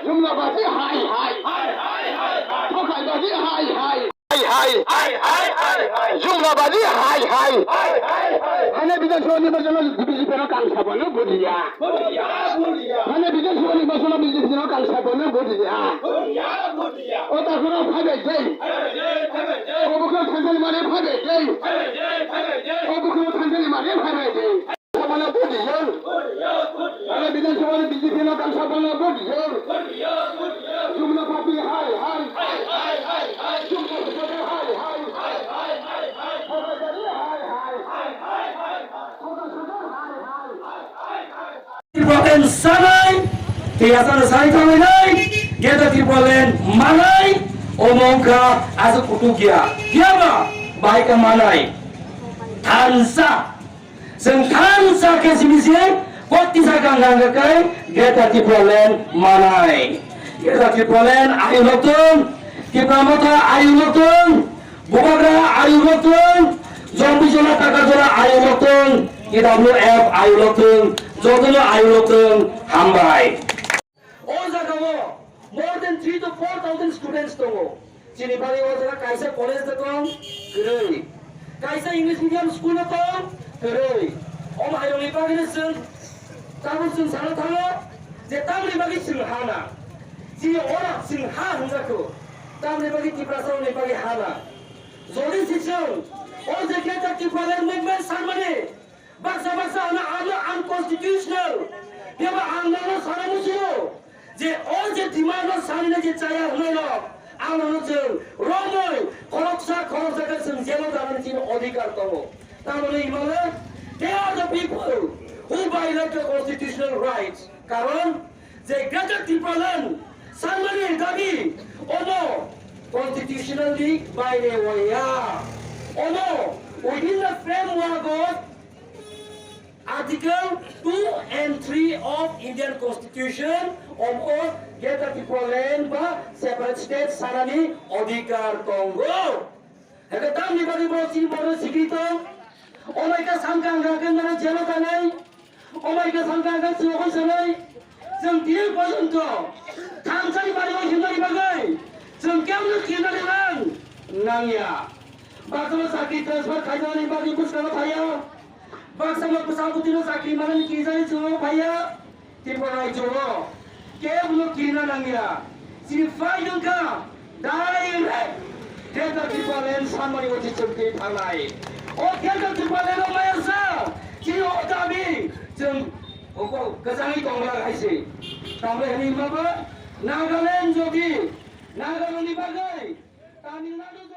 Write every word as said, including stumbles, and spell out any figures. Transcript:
Jumlabadi hai hai. Thokhaibadi hai hai. Hai hai. Jumlabadi hai hai. Hane Bidhan Sabha nirbachon B J P no kang sabano bujiya. Hane Bidhan Sabha nirbachon B J P no kang sabano bujiya. O takhoro phaibai jai. O bukhro thansa ni mare phaibai jai. O bukhro thansa ni mare phaibai jai. Sabha no vote dijon. Hane Bidhan Sabha ni B J P no kang sabha no vote dijon. Jumla papi hai hai. Jumla papi hai hai. Hai hai. Tipraland sanai, tei asano sai thangnai, Greater Tipraland manai, omo wngkha aswk kutuk ya. Phiya ba, bahai khe manai. Thansa. Chwng thansa khe simi se, koktisa kang kang khe Greater Tipraland manai. Greater Tipraland ayuk lokthung, Tipra Motha ayuk lokthung. Bubagra ayuk lokthung, Jombi Jola Takar Jola ayuk lokthung, T W F ayuk lokthung, jotono ayuk lokthung, hambai. O jaga o more than three to four thousand students tongo. Chini bagwi o jaga kaisa college de tong, kwrwi. Kaisa English medium school de tong, kwrwi. O mairokni bagwino chwng, tabuk chwng sana thango je tamni bagwi chwng hana. Chini ora chwng ha hwnjakho. Tamni bagwi Tiprasa rokni bagwi hana. Jodi se chwng o je Greater Tipraland movement sanmani baksa baksa ano ano unconstitutional, phiya ba ang nono sana muchungo je o je demand no sanina je chaya hwnwi rok ang nono chwng romwi khoroksa khoroksa khe chwng jelo danani chini odhikar tongo. Tamoni himale they are the people who violate the constitutional rights. Karon je Greater Tipraland sanmani dabi omo constitutional ni baire waya. Omo within the framework of Article two and three of Indian Constitution, omo Greater Tipraland ba separate state sanani odhikar tongo. Hake tamni bagwi bo chini borok sikri tong. Omai khe sankha hwnka khe nana jelo tanai. Omai khe sankha hwnka chini hoi sanai. Chwng tini porjonto thansani bari o himnani bagwi chwng kemno kirnani lang nangya. Baksa chakri transfer khainani bagwi bwskango phaiya. Baksa bwsa bwtwino chakri manani kirijani chwngno phaiya. Tripura rajyo o kebo no kirina nangya. Chini fight wngkha direct Greater Tipraland sanmani o chichwng twi thangnai. O Greater Tipraland o maya sa chini o dabi chwng kwchangwi tongla hai se. Tamle hwnwi ma ba Nagaland jodi Nagaland ni bagwi Tamil Nadu